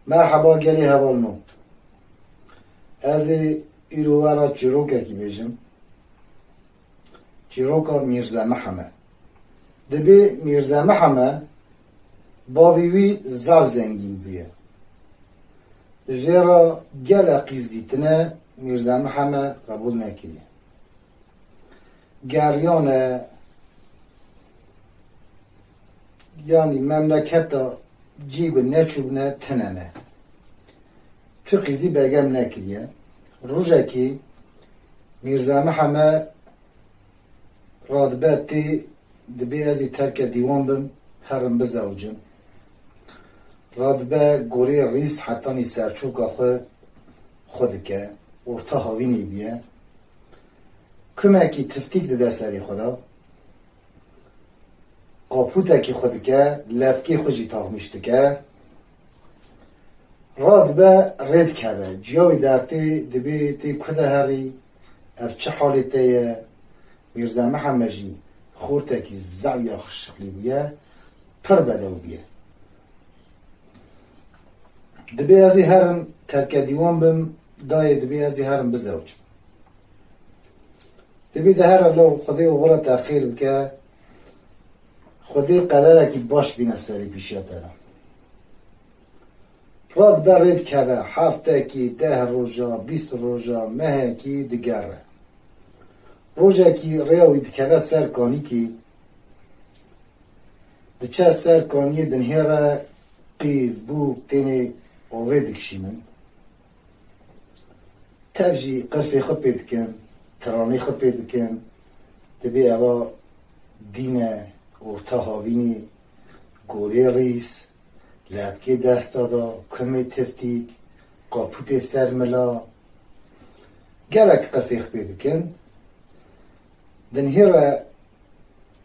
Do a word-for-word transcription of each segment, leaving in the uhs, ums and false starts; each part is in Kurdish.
Merheba gelê hevalno. Ez ê îro we re çîrokekî bêjim. Çîroka Mîrze Mihemed. Dibê Mîrze Mihemed bavê wî zaf zengîn bûye. Jê re gelek qîz dîtine, Mîrze Mihemed qebûl nekiriye. Geriyane, yanî memleketa cî ku neçûbûne tune ne. Tu qîzî begem nekiriye. Rojekî Mîrze Mihemed radibe tê, dibê ez ê terke dîwan bim, herim bizewicim. Radibe gorê rîs hetanî serçoka xwe xwe dike, orta havînê bûye. Kumekî tiftîk dide serê xwe de. Qapûtekî xwe dike, lepkê xwe jî taxmîş dike. Radibe rê dikeve. Ciya wî dertê, dibê tê ku de herî, ev çi halê te ye? Mîrze Mihemed jî xortekî zewya xişiqlî bûye, pir bedew bûye. Dibê ez ê herim terke dîwan bim, dayê dibê ez ê herim bizewicim. Dibê de here law Xwedê oxira te xêr bike, Xwedê qederekî baş bîne serê pîşiya te de. Radibe rê dikeve, heftekî, deh roja, bîst roja, mehekî digere. Rojekî rêya wî dikeve ser kanîkî, diçe ser kaniyê dinhêre qîz, bûk, tênê ovê dikişînin. Tev jî qirfê xwe pê dikin, tiranê xwe pê dikin. Dibê eva dîne, orta havînî, gorê rîs, lepkê desta da, kumê tiftîk, qapûtê ser mila. Gelek qirfê xwe pê dikin. Dinhêre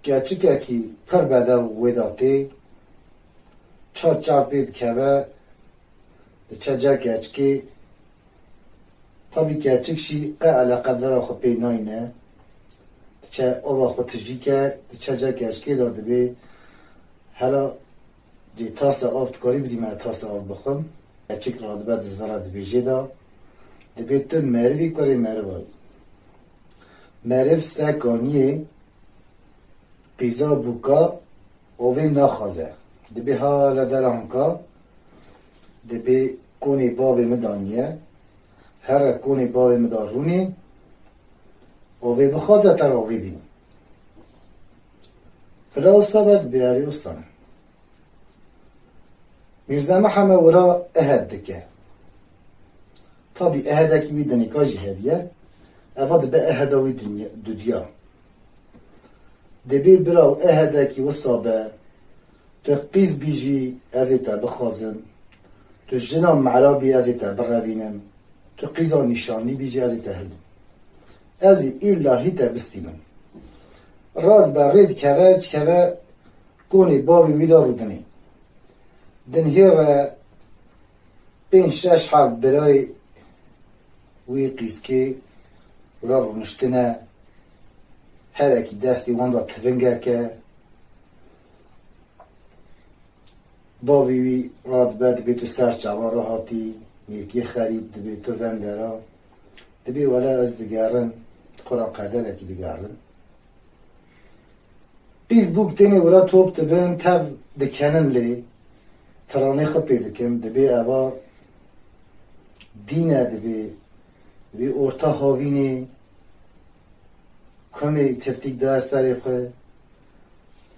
keçikekî pir bedew wê de tê. Çar çar pê dikeve, diçe ca keçikê. Tabî keçik jî qe eleqedera xwe pê nayne. Diçe ava xwe tijî ke, diçe ca keçikê de dibê, hela dê tasa av dikarî bidî me, tasa av bixwim. Keçik radibe dizvera dibêjê de. Dibê tu merivî kurê meriva yî. Meriv se kaniyê qîza bûka ovê naxwaze. Dibê hala dera hinka, dibê konê bavê min daniye, here konê bavê min da rûnê, ovê bixwaze te re ovê bînim. Bila wisa be, dibê erê wisa ne. Mîrze Mihemed wira ehed dike. Tabî ehedekî wî dinika jî hebiye. Eva dibe eheda wî dunya, dudiya. Dibê biraw ehedekî wisa be, tu qîz bî jî ez ê te bixwazim, tu jina mera bî ez ê te birevînim, tu qîza nîşanlî bî jî ez ê te hildim. Ez ê îlahî te bistînim. Radibe rê dikeve, dikeve konê bavê wî de rûdinê. Dinhêre pênc şeş heft birayê wî qîzkê wira rûniştine, herekî destê wan de tivingeke. Bavê wî radibe, dibê tu ser çava re hatî, mêrkê xerîb, dibê tu vende re. Dibê wele ez digerin, xwe re qederekî digerin. Qîz bûk tênê wira top dibin, tev dikenin lê, tiranê xwe pê dikin, dibê eva dîne, dibê vê orta havînê, kumê tiftîk daye serê xwe,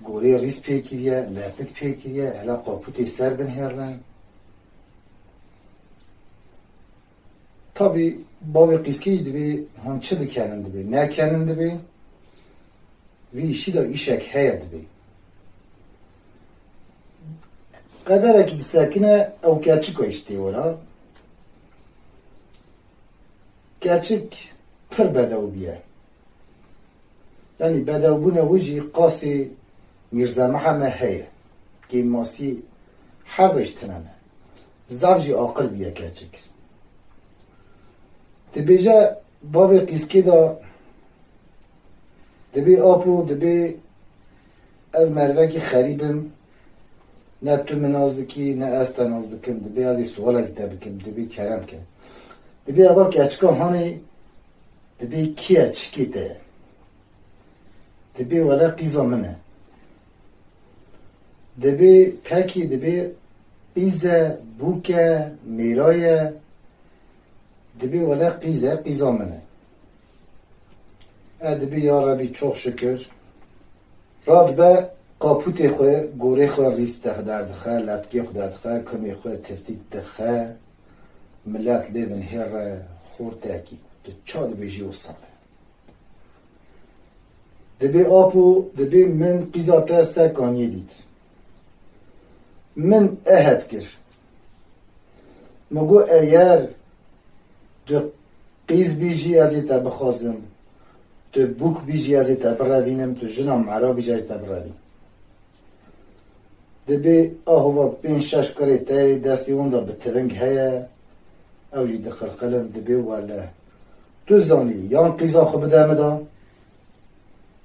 gorê rîs pê kiriye, lepik pê kiriye, hela qapûtê ser binhêrne. Tabî bavê qîzkê jî dibê hûn çi dikenin dibê, nekenin dibê. Vî îşî de îşek heye dibê. Qederekî disekine, ew keçika îştê wira. Keçik pir bedew bûye. Yanî bedewbûna wî jî qasê Mîrze Mihemed heye. Kêmasî her de jî tune ne. Zaf jî aqil bûye keçik. Dibêje bavê qîzkê de, dibê apo, dibê ez merivekî xerîb im, Ne tu min nas dikî, ne ez te nas dikim. Dibê ez ê sualekî te bikim. Dibê kerem ke. Dibê eva keçika hanê, dibê kî ye, çikê te ye? Dibê wele qîza min e. Dibê pekî, dibê qîz e, bûk e, mêra ye. Dibê wele qîz e, qîza min e. E dibê ya Rebî, çok şükür. Radibe qapûtê xwe, gorê xwe rîs te derdixe, letkê xwe derdixe, kumê xwe tiftîk dixe, milet lê dinihêre, xortekî. Tu ça dibêjî wisa be. Dibê apo, dibê min qîza te se kaniyê dît. Min ehed kir. Min got, eger tu qîz bî jî ez ê te bixwazim, tu bûk bî jî ez ê te birevînim, tu jina mera bî jî ez ê te birevînim. Dibê ahova pênc şeş kurê te yê, destê wan de bi tiving heye, ew jî diqilqilin, dibê wele. Tu zanî, yan qîza xwe bide min de,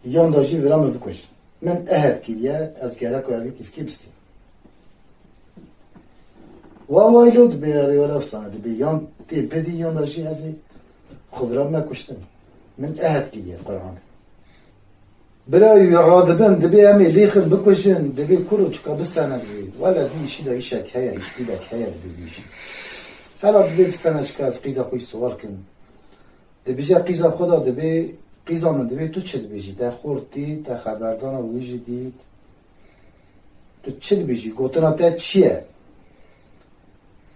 yan de jî vira min bikuje. Min ehed kiriye, ez gereka evî qîzkê bistînim. Wa waylo, dibê erê wele wisa ne, dibê yan tê bidî, yan de jî ez ê xwe vira me kuştin. Min ehed kiriye Qur'anê. Bira wî radibin, dibê em ê lêxin bikujin, dibê kuro çika bisene dibê. Wele vî îşî de îşek heye, îştîlek heye dibê vî îşî. Hela dibê bisene çika ez qîza xwe jî siwar kim. Dibêje qîza xwe de, dibê qîza min, dibê tu çi dibêjî? Te xort dît, te xeberdana wî jî dît. Tu çi dibêjî? Gotina te çi ye?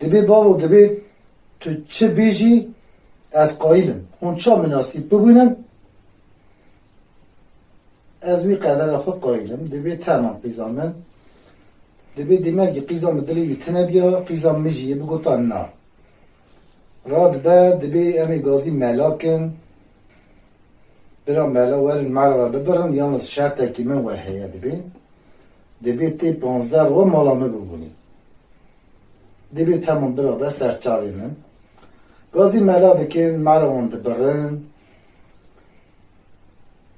Dibê bavo, dibê tu çi bêjî, ez qayîl im. Hûn ça min nasîb bibûnin, ez wî qedera xwe qayîl im. Dibê temam qîza min. Dibê dîmekî qîza min dilê wî tune biya, qîza min jî yê bigota na. Radibe, dibê em ê gazî mela kin. Bira mela werin mera we bibirin, yalnız şertekî min we heye dibê. Dibê tê panzdeh roj mala min bibûnî. Dibê temam bira be ser çavê min. Gazî mela dikin, mera wan dibirin.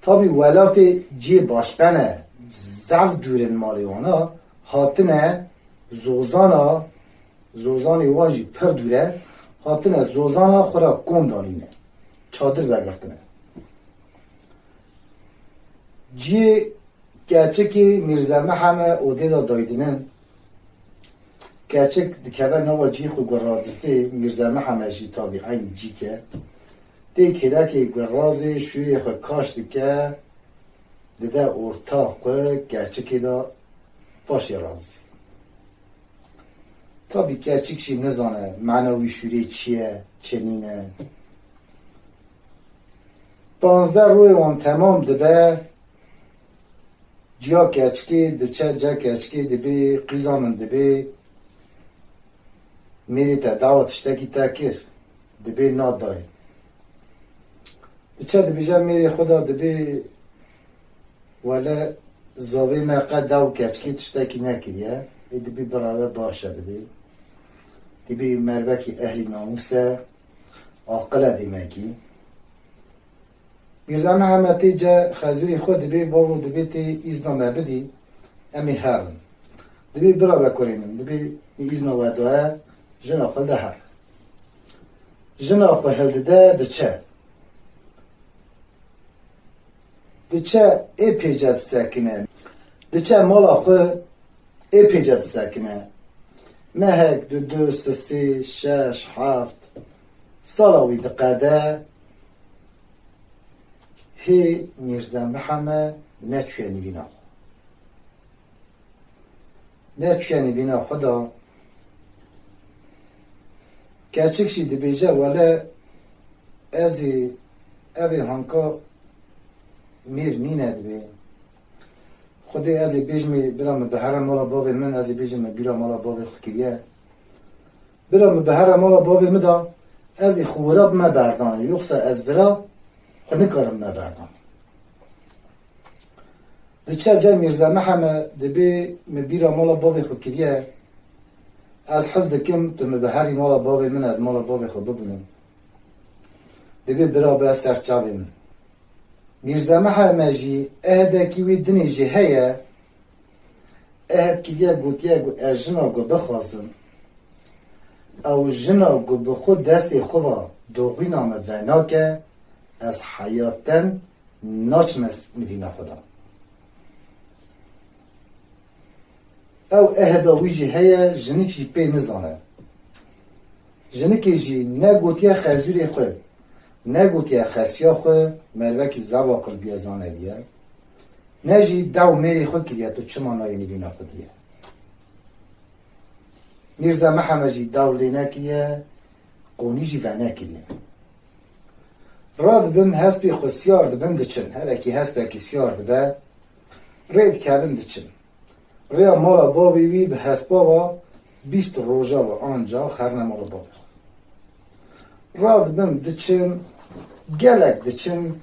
Tabî welatê cihê başqe ne, zaf dûr in malê wana, hatine zozana, zozanê wan jî pir dûr e, hatine zozana xwe ra kom danîne, çadir vegirtine. Cihê keçikê Mîrze Mihem e, odê de daydinin. Keçik dikeve nava cihê xwe gurazisê, Mîrze Mihem e jî tabî eyn cîk e. Tê kêlekê gurazê şûrê xwe kaş dike, dide orta xwe keçikê de paşê razî. Tabî keçik jî nizane mena wî şûrê çi ye, çi nîne. Panzdeh rojê wan temam dibe, ciya keçikê diçe, ce keçikê dibê, qîza min dibê, mêrê te dawa tiştekî te kir, dibê na dayê. Diçe dibêje mêrê xwe de, dibê wele zavê me qe daw keçikê tiştekî nekiriye. Ê dibê bira we baş e dibê. Dibê mervekî ehlî namûs e, aqil e dîmekî. Mîrze Mihemed tê ce xezûrê xwe dibê, bavo dibê tê îzna me bidî, em ê herin. Dibê bira vekurê min, dibê min îzna we daye, jina xwe de her. Jina xwe hildide diçe. Diçe ê pêce disekine. Diçe mala xwe ê pêce disekine. Mehek, du, du, sisê, şeş, heft sala wî diqede. Hê Mîrze Mihemed neçûye nîvîna xwe. Neçûye nîvîna xwe de. Keçik jî dibêje, wele ez ê, ev ê hanka mêr nîne dibê. Xwedê ez ê bêjimê bira min bihera mala bavê min, ez ê bêjim min bîra mala bavê xwe kiriye. Bira min bihera mala bavê min de, ez ê xwe wira bime berdanê, yoxsa ez vira xwe nikarim bime berdanê. Diçe cem Mîrze Mihemed, dibê min bîra mala bavê xwe kiriye, ez hez dikim tu min biherî mala bavê min, ez mala bavê xwe bibînim. Dibê bira be ser çavê min. Mîrze Mihemed jî ehdekî wî dinê jî heye, Ehed kiriye, gotiye ku ez jina ku bixwazim, ew jina ku bi xwe destê xwe ve doxîna min venake, ez heyaten naçime s-, nivîna xwe de. Ew eheda wî jî heye, jinik jî pê nizane. Jinikê jî ne gotiye xezûrê xwe, ne gotiye xesiya xwe, mervekî zaf aqil bûye, zane bûye. Ne jî dew mêrê xwe kiriye, tu çima nayê nivîna xwe diyê. Mîrze Mihemed jî dew lê nekiriye, qonî jî venekiriye. Radibin hespê xwe siyar dibin diçin. Herekî hespekî siyar dibe, rê dikevin diçin. Rêya mala bavê wî bi hespa ve bîst roja ve, ancax herine mala bavê xwe. Radibin diçin, gelek diçin,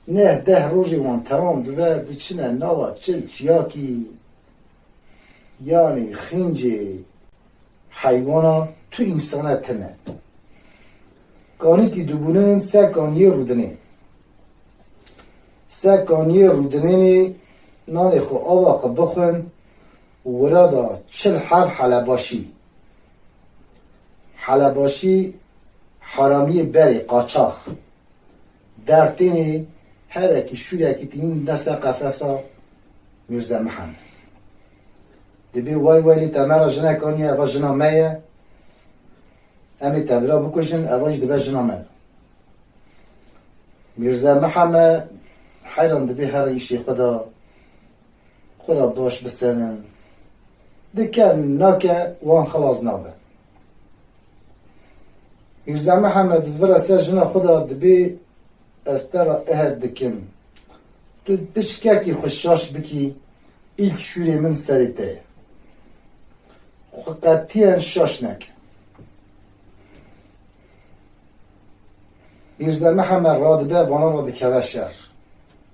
neh deh rojê wan temam dibe, diçine nava çil çiyakî, yanî xîncê heywana tu însana tine. Kanîkî dibûnin se kaniyê rûdinê. Se kaniyê rûdinênê nanê xwe, ava xwe bixwin û wira da çil heb helebaşî. Helebaşî haramiyê berê, qaçax. Dertênê herekî şûrekî tînin dide ser qefesa Mîrze Mihemed. Dibê way way lê te me re jinek aniye, eva jina me ye. Em ê te vira bikujin, eva jî dibe jina me de. Mîrze Mihemed heyran dibê here îşê xwe de. Xwe re baş bisenin. Dike nake wan xilas nabe. Mîrze Mihemed dizvira ser jina xwe de, dibê ez te re ehed dikim. Tu piçkekî xwe şaş bikî, îlk şûrê min serê te ye. Xwe qetiyen şaş neke. Mîrze Mihemed radibe, vana re dikeve şer.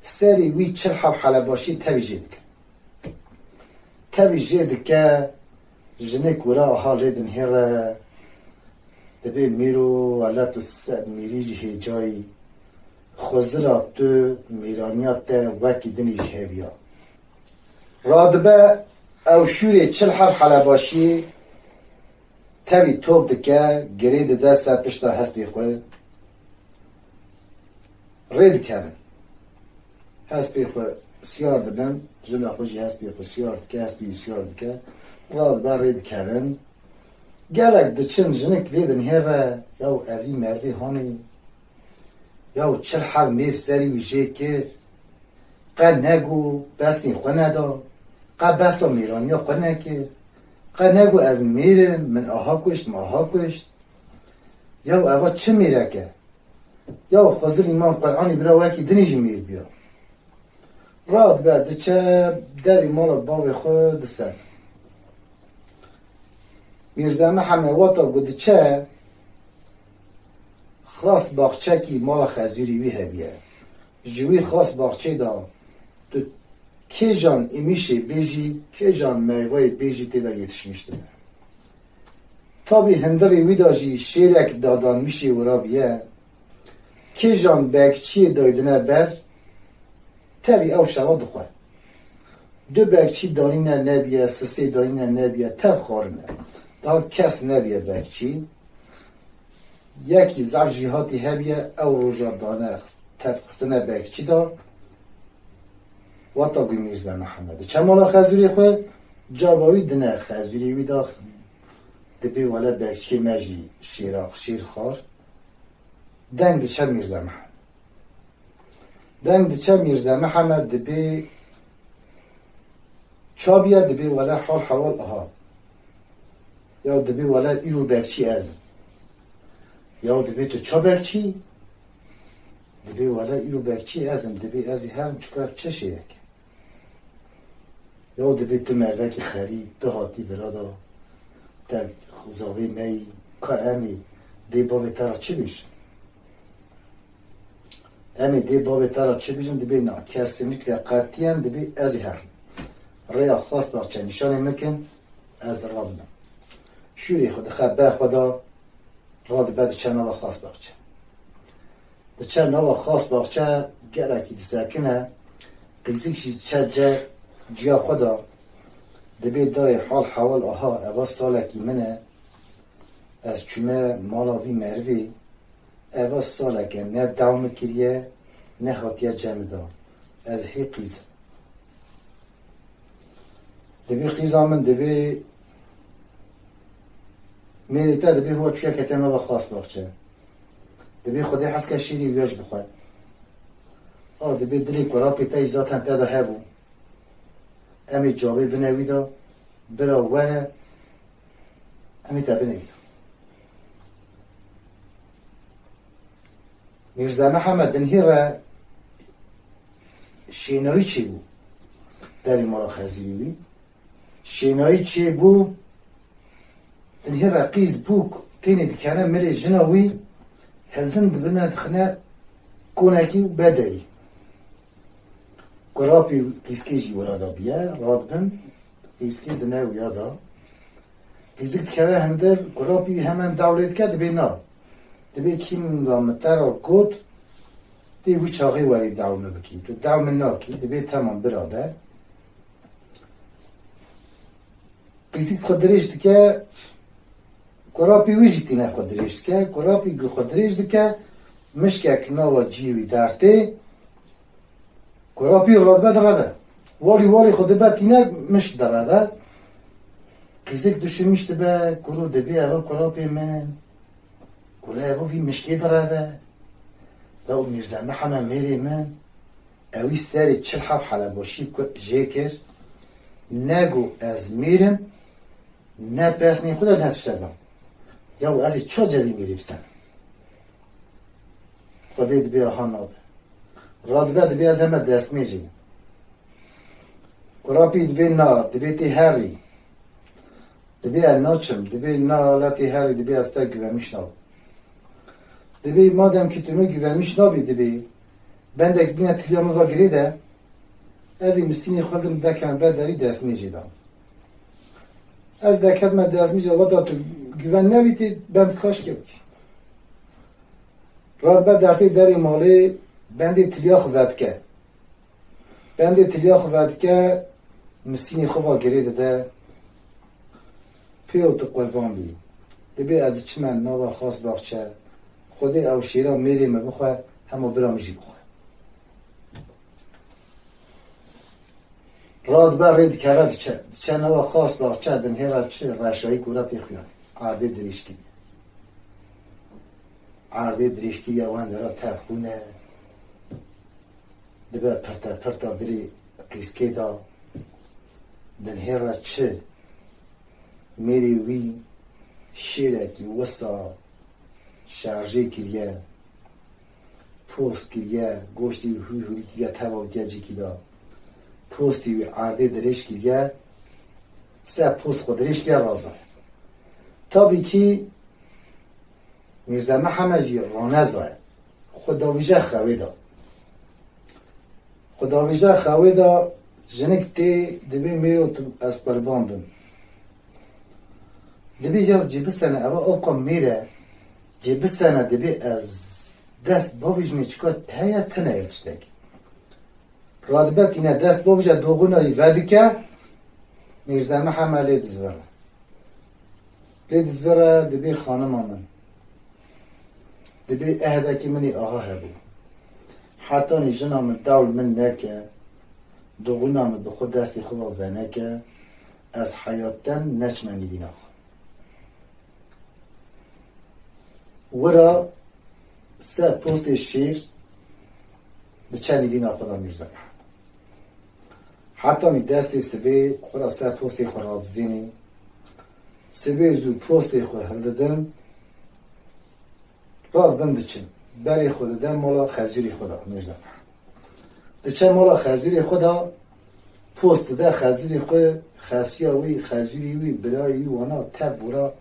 Serê wî çil heb helebaşî tevî jê dike. Tevî jê dike, jinik wira aha lê dinihêre, dibê mîro, wele tu sed mîrî jî hêcayî, xwezila tu, mîraniya te wekî dinî jî heviya. Radibe, ew şûrê çil heb helebaşiyê tevî top dike, girê dide ser pişta hespê xwe. Rê dikevin. Hespê xwe siyar dibin, jina xwe jî hespê xwe siyar dike, hespê wî siyar dike. Radibe rê dikevin. Gelek diçin, jinik lê dinihêre, yaw evî mervê hanê. Yaw çil heb mêr serî wî jê kir. Qe negot, besnê xwe neda. Qe behsa mêraniya xwe nekir. Qe negot ez mêr im, min aha kuşt, min aha kuşt. Yaw eva çi mêrek e? Yaw Xwezir îman Qur'anî bira wekî dinê jî mêr biya. Radibe diçe derê mala bavê xwe diser. Mîrze Mihemed wata ku diçe, xas baxçekî mala xezûrî wî hebiye. Ji wî xas baxçê de tu kêjan îmîşê bêjî, kêjan meyvayê bêjî tê de yetişmiş dibe. Tabî hundirê wî de jî şêrek dadanmişê wira biye. Kêjan bekçiyê daydine ber, tevî ew şeva dixwe. Du bekçî danîne nebiye, sisê danîne nebiye, tev xwarine. Daha kes nebiye bekçî. Yekî zaf jî hatî hebiye, ew roja dane tev xistine bekçî de. Wata gû Mîrze Mihemed diçe mala xezûrê xwe, caba wî dine xezûrê wî de, dibê wele bekçiyê me jî şêra, şêr xwar. Deng diçe Mîrze Mihemed. Deng diçe Mîrze Mihemed, dibê çabiye, dibê wele hal hewal aha. Ya dibê wele îro bekçî ez im. Ya dibê tu ça bekçî? Dibê wele îro bekçî ez im, dibê ez ê herim, çika ev çi şêrek e? Yaw dibê tu mervekî xerîb, tu hatî vira de, te zavê me yî, ka em ê dê bavê te re çi bêjin? Em ê dê bavê te re çi bêjin? Dibê na, kesinlikle qetiyen dibê ez ê herim. Rêya Xasbaxçe nîşanê min kin, ez radinim. Şûrê xwe dixe ber xwe de, radibe diçe nava Xasbaxçe. Diçe nava Xasbaxçe, gelekî disekine, qîzik jî diçe ce ciya xwe de, Dibê dayê hal hewal aha, eva salekî min e. Ez çûme mala vî merivê. Eva salek e ne dew min kiriye, ne hatiye cem min de. Ez hê qîz im. Dibê qîza min, dibê mêrê te, dibê huwa çûye kete nava xas baxçe. Dibê Xwedê hez ke şîrî wî ji bixwe. A, dibê dilê kurapê te jî zaten te de hebû. Em ê çavê bine wî de, bira were, em ê te bine wî de. Mîrze Mihemed Dinhî re şênayî çêbû derê mala xezîrî wî. Şênayî çêbû, Dinhî re qîz bûk tênê dikene mirê jina wî, hildin dibine dixine konekî û bederî. Kurapî qîzkê jî wira de bûye, radibin, qîzkê dine wîya de. Qîzik dikeve hundir, kurapî hemen dewlê dike, dibê na. Dibê kîm da min te ra got, tê wî çaxê werî dew min bikî. Tu dew min nakî, dibê temam bira be. Qîzik xwe dirêj dike, kurapî wî jî tîne xwe dirêj dike. Kurapî ku xwe dirêj dike, mişkek nava cihê wî dertê. Kurapî radibe direve. Walî walî xwe dibe tîne, mişk direve. Qîzik duşimîş dibe, kuro dibê eva kurapê min. Kuro eva vî mişkê direve. Lew Mîrze Mihemed mêrê min. Ewî serê çil heb heleboşî ku-, jê kir. Nego ez mêr im, ne pesnê xwe de ne tişte de. Yaw ez ê çawa cevî mêrî bisenim? Xwedê dibê aha nabe. Radibe dibê ez heme destmêjê. Kurapî dibê na, dibê tê herî. Dibê ez naçim, dibê na hala tê herî, dibê ez te güvenmiş nabim. Dibê madem ki tu min güvenmiş nabî, dibê bendek bîne tiliya min va girê de, ez ê misînê xwe dim dekem be derî destmêjê de. Ez deketme destmêjê, wada tu güven nebî tê bend kaş kevkî. Radibe dertê derê malê, bendê tiliya xwe vedike. Bendê tiliya xwe vedike, misînê xwe va girê dide. Pêyo tu qurban bî. Dibê ez diçime nava xas baxçe. Xwedê ew şêra mêrê me bixwe, hema bira min jî bixwe. Radibe rê dikeve diçe. Diçe nava xas baxçe, Dinhê re çi reşayî kura tê xuyan. Erdê dirêj kiriye. Erdê dirêj kiriye, wende re te xûn e. Dibe pirte pirta dilê qîzkê de. Dinhê re çi mêrê wî şêrekî wisa şerjê kiriye, post kiriye, goştê wî hûr hûrî kiriye, teva wî kiriye cîkî de. Postê wî erdê dirêj kiriye, se post xwe dirêj kiriye raza. Tabî kî Mîrze Mihemed jî raneza ye. Xwe davîje xewê de. Xwe davîje xewê de, jinik tê, dibê mêro tu ez qurban bim. Dibê ya cêbisene, eva ewqa mêr e, cêbisene, dibê ez dest bavîjimê çika heye, tine ye tiştekî. Radibe tîne dest bavije, doxuna wî vedike, Mîrze Mihemed lê dizvire. Lê dizvire, dibê xanima min. Dibê ehdekî min ê aha hebû. Hetanî jina min dewl min neke, doxuna min bi xwe destê xwe ve veneke, ez heyaten neçime nîvîna xwe. Wira se postê şêr diçe nîvîna xwe de Mîrze Mihemed. Hetanî destê sibê xwe ra se postê xwe radizînî. Sibê zû postê xwe hildidin, radibin diçin. Berê xwe dide mala xezûrê xwe de Mîrze Mihemed. Diçe mala xezûrê xwe de, post dide xezûrê xwe, xesiya wî, xezûrê wî, birayê wî wana tev wira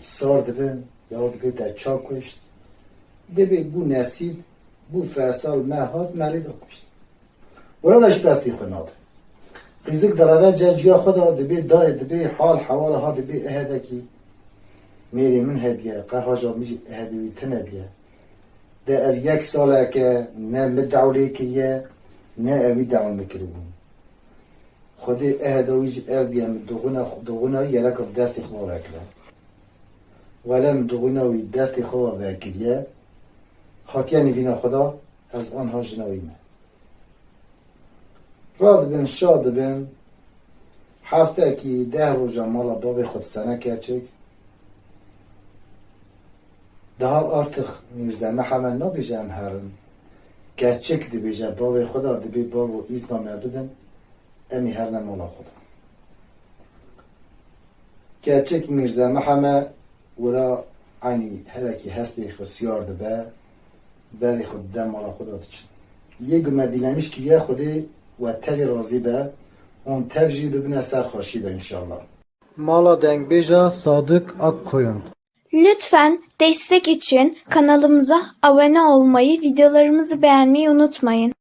sar dibin, ya dibê te ça kuşt. Dibê bû nesîb, bû fesal, me hat, me lê de kuşt. Wira de ji pestê xwe nade. Qîzik direve ceciya xwe de, dibê dayê, dibê hal hewala ha, dibê ehedekî mêrê min hebiye, qe haja min jî ehedê wî tune biye. De ev yek saleke ne min dewlê kiriye, ne ewî dewl min kiribû. Xwedê eheda wî ji ev biye, min duxuna, duxuna wî gereka bi destê xwe vekire. Wele min duxuna wî destê xwe ve vekiriye, hatiye nivîna xwe da, ez anha jina wî me. Radibin, şa dibin, heftekî deh roja mala bavê xwe disene Keçik. Daha artık Mîrze Mihemed nabêje em herin. Keçik dibêje bavê xwe da, dibê bavo îzna me bidin, em ê herine mala xwe da. Keçik Mîrze Mihemed wira eynî herekî hespê xwe siyar dibe, berê xwe dide mala xwe da diçin. Yê ku me dîlemîş kiriye Xwedê we tevî razî be, hûn tev jî bibine ser xweşî de înşallah. Mala dengbêja Sadık Akkoyun. Lütfen destek için kanalımıza abone olmayı, videolarımızı beğenmeyi unutmayın.